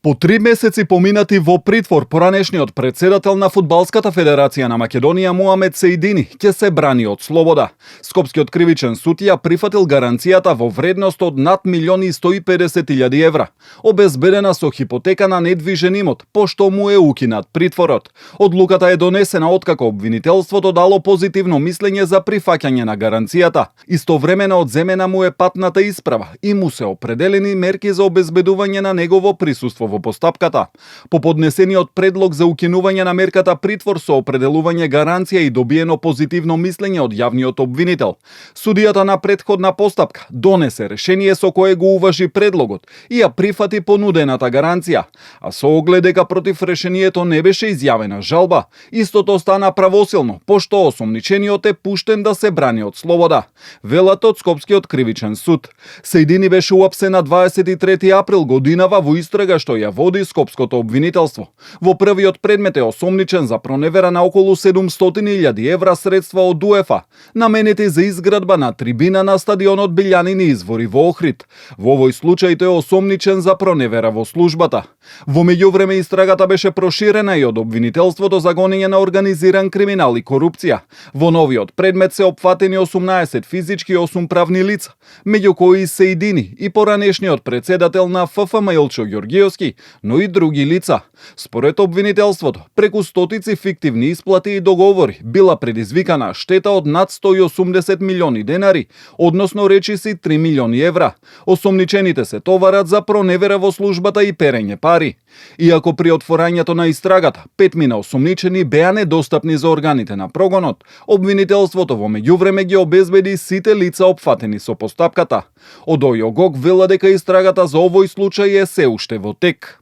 По 3 месеци поминати во притвор, поранешниот председател на Фудбалската федерација на Македонија Муамед Сеидини ќе се брани од слобода. Скопскиот кривичен суд ја прифатил гаранцијата во вредност од над 1.150.000 евра, обезбедена со хипотека на недвижен имот, пошто му е укинат притворот. Одлуката е донесена откако обвинителството дало позитивно мислење за прифаќање на гаранцијата. Истовремено одземена му е патната исправа и му се определени мерки за обезбедување на негово присуство во постапката. По поднесениот предлог за укинување на мерката притвор со определување гаранција и добиено позитивно мислење од јавниот обвинител, судијата на претходна постапка донесе решение со кое го уважи предлогот и ја прифати понудената гаранција, а со оглед дека против решението не беше изјавена жалба, истото стана правосилно, пошто осомничениот е пуштен да се брани од слобода, велат од Скопскиот кривичен суд. Сеидини беше уапсен на 23 април годинава во истрага што ја води Скопското обвинителство. Во првиот предмет е осомничен за проневера на околу 700.000 евра средства од УЕФА, наменети за изградба на трибина на стадионот Билјанини извори во Охрид. Во овој случај тој е осомничен за проневера во службата. Во меѓувреме истрагата беше проширена и од обвинителството за гонење на организиран криминал и корупција. Во новиот предмет се опфатени 18 физички и 8 правни лица, меѓу кои Сеидини и поранешниот председател на ФФМ Илчо Ѓорѓиевски, но и други лица. Според обвинителството, преку стотици фиктивни исплати и договори била предизвикана штета од над 180 милиони денари, односно речиси 3 милиони евра. Осомничените се товарат за проневера во службата и перење пари. Иако при отворањето на истрагата 5 осомничени беа недостапни за органите на прогонот, обвинителството во меѓувреме ги обезбеди сите лица опфатени со постапката. Од ОЈОГОК вела дека истрагата за овој случај е се уште во тек.